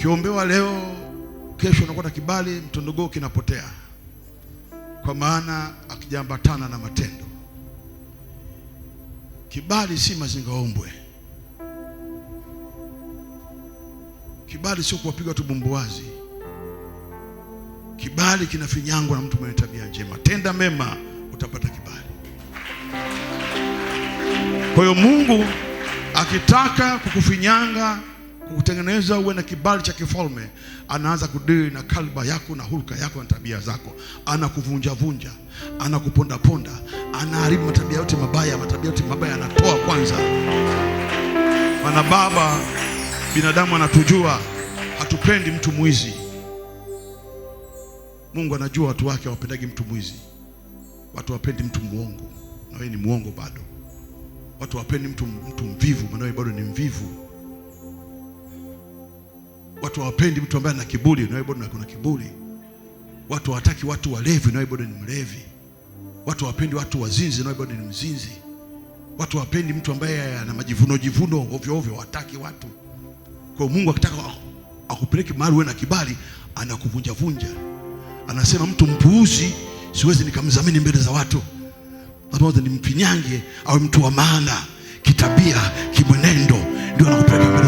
Ukiombewa leo, kesho unakuwa na kibali, mtondogoo kinapotea, kwa maana akijaambatana na matendo. Kibali si mazingaombwe. Kibali sio kuwapiga watu bumbuazi. Kibali kinafinyangwa na mtu mwenye tabia njema. Tenda mema, utapata kibali. Kwa hiyo Mungu akitaka kukufinyanga, kukutengeneza uwe na kibali cha kifalme, anaanza kudili na kalba yako na hulka yako na tabia zako. Anakuvunja vunja, anakuponda ponda, anaharibu matabia yote mabaya, matabia yote mabaya anatoa kwanza. Maana Baba, binadamu anatujua, hatupendi mtu mwizi. Mungu anajua watu wake hawapendagi mtu mwizi. Watu hawapendi mtu muongo, na wewe ni muongo bado. Watu hawapendi mtu mvivu, maana wewe bado ni mvivu. Watu hawapendi mtu ambaye ana kiburi, na wewe bado una kiburi. Watu hawataki watu walevi, na wewe bado ni mlevi. Watu hawapendi watu wazinzi, na wewe bado ni mzinzi. Watu hawapendi mtu ambaye ana majivuno jivuno ovyo ovyo, hawataki watu. Kwa hiyo Mungu akitaka akupeleke mahali uwe na kibali, anakuvunja vunja. Anasema mtu mpuuzi siwezi nikamdhamini mbele za watu, lazima nimfinyange awe mtu wa maana kitabia, kimwenendo, ndio anakupeleka mbele.